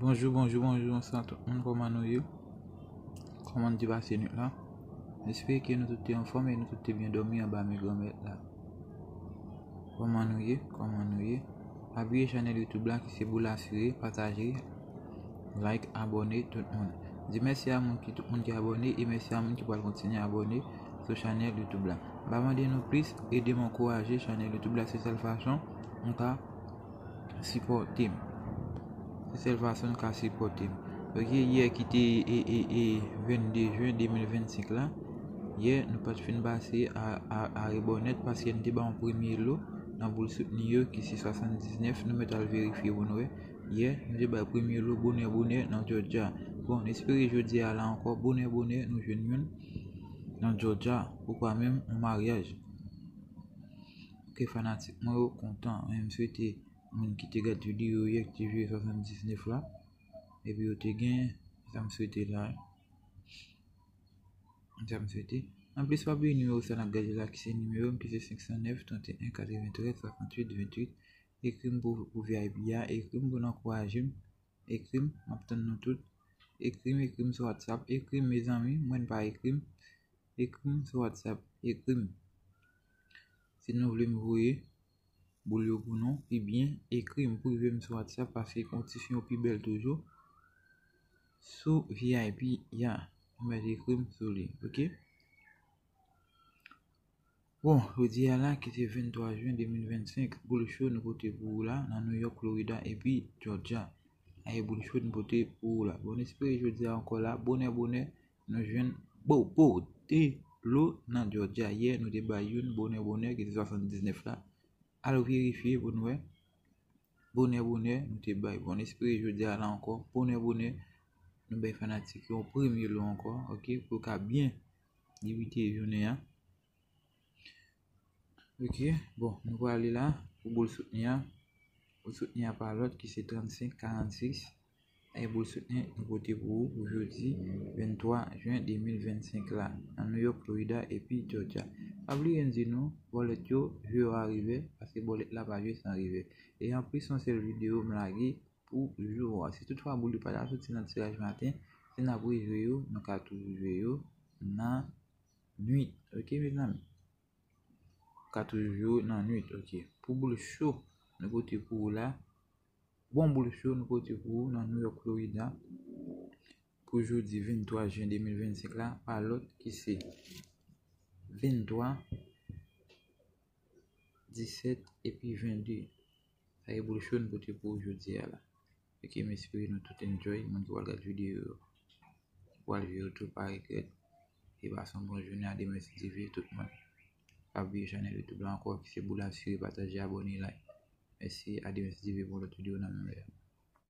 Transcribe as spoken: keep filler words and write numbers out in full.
Bonjou, bonjou, bonjou, bonswa tout moun, kòman nou ye? Kòman nou te pase nwit la? M espere ke nou tout te anfòm e nou tout te byen dòmi anba men Granmèt la. Kòman nou ye? Kòman nou ye? Pa bliye chanèl YouTube la ki se Boul Asire, pataje, like, abòne tout moun. Di mèsi a moun ki tout moun ki abòne e mèsi a moun ki pral kontinye abòne sou chanèl YouTube la. M pa mande nou plis, ede m ankouraje chanèl YouTube la, se sèl fason nou ka sipòte m. Se sèl fason n ka sipòte m. Ok, yè ki te e, e, e, vennde jen de mil vennsenk la, yè nou pa t fin pase a, a, a rebò nèt paske n te ba yon premye lo nan boul soutni yo ki se swasanndiznèf, nou mèt al verifye pou nou wè. Yè nou te bay premye lo bonè bonè nan Georgia. Bon, n espere jodi a la ankò bonè bonè nou jwenn youn nan Georgia, poukwa menm yon maryaj. Ok, fanatik mwen yo kontan, men m swete moun ki te gade videyo yè ki te jwe swasanndiznèf la, epi yo te gen sa m swete la, sa m swete. Anplis, pa bliye nimewo sa n ap gade la ki se nimewo m ki se senk san nèf, trant e en, katreventrèz, swasanntuit, venntuit. Ekri m pou, pou V I P a, ekri m pou n ankouraje m, ekri m, m ap tann nou tout. Ekri m, ekri m sou WhatsApp, ekri m, mezanmi, mwen pa ekri m, ekri m sou WhatsApp, ekri m. Si nou vle m voye boul yo pou nou, ebyen, ekri m, prive m sou WhatsApp, paske kondiksyon yo pi bèl toujou sou V I P a. Ou mèt ekri m sou li, ok? Bon, jodi a la, ki se venntwa jen de mil vennsenk, boul cho nou pote pou ou la, nan New York, Florida, epi Georgia. Aye boul cho nou pote pou ou la. Bon, n espere jodi a ankò la, bonè, bonè, nou jwenn bo, bo, de lo nan Georgia. Yè, nou te bay youn, bonè, bonè, ki se swasanndiznèf la. Al verifye pou nou wè. Bonè, bonè, nou te bay. Bon, n espere jodi a la ankò, bonè, bonè, nou bay fanatik yo yon premye lo ankò, ok, pou yo ka byen debite jounen an. Ok, bon, nou prale la pou boul soutni a. Boul soutni a pa lòt ki se trannsenk karannsis. E boul soutni nou pote pou ou pou jodi venntwa jen de mil vennsenk la, nan New York, Florida, epi Georgia. Pa bliye m di nou, bòlèt yo, jwe yo a revè, paske bòlèt la pa jwe san revè. E anplis, yon sèl videyo m lage pou jou a. Si toutfwa boul yo pa ta soti nan tiraj maten, si n ap rejwe yo, nou ka toujou jwe yo nan nwit. Ok, mezanmi? Ka toujou nan nwit, ok. Pou boul cho, nou pote pou ou la. Bon boul cho, nou pote pou ou nan New York, Florida. Pou jodi venntwa jen de mil vennsenk la, pa lòt ki se venntwa, disèt epi vennde. Sa e boul cho nou pote pou ou jodi a la. Ok, m espere nou tout enjoy. Moun ki pral gade videyo yo, ki pral jwe yo tou pa regrèt. E pase yon bon jounen, a demen si Dye vle tout moun. Pa bliye chanèl YouTube la ankò, ki se Boul Asire, pataje, abòne, like. Mèsi, a demen si Dye vle pou yon lòt videyo nan menm lè a.